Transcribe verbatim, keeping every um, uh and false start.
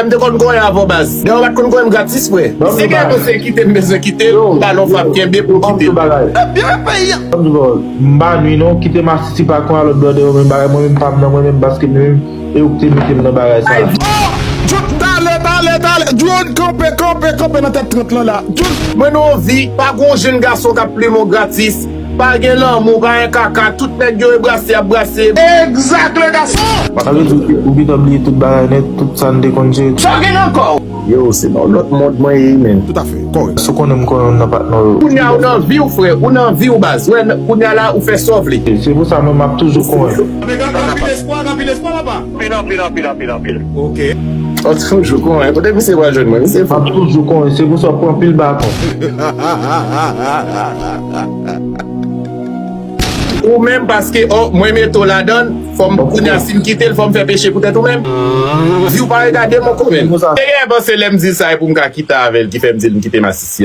M te konn konyen avè w baz. Dayè w pa t konn konyen m gratis, frè. Si gen yon se kite m bezwen kite l, m ba l yon frap kenbe pou m kite l. M pa nwi non, kite masisi pa kon a lòt brother yo menm bagay, mwen menm pa m nan mwen menm basket mwen menm, e ou ki te mete m nan bagay sa. Talè, talè, talè, John kanpe, kanpe, kanpe nan tèt trant lan la. John. Mwen nan yon vi, pa gon jenn gason k ap plimen w gratis. Pa gen lanmou, pa gen kaka, tout nèg yo e brase, ap brase. Egzak le gason! Sa vle di ou gentan bliye tout bagay nèt, tout sa n te konn jere. Sa w gen nan kò w? Yo, se nan lòt mond mwen ye, men. Toutafè, kòrèk. Si w konnen m konnen w nan patnè w. Kounye a ou nan vi w, frè, ou nan vi w baz. Wè, kounye a la ou fè sa w vle. Se pou sa mwen m ap toujou konyen. Anpil espwa, anpil espwa papa. Anpil, anpil, anpil, anpil, anpil. Ok. Ou toujou konyen. Kote misye pral jwenn mwen, misye fou. M ap toujou konyen, se pou sa w pran pil baton. Ou menm paske, oh, mwen mete w ladan l, fò m kounye a si m kite l, fò m fè peche poutèt ou menm. Vi w pa regade m ankò menm. Te gen panse lè m di sa e pou m ka kite avè l ki fè m di l m kite masisi a.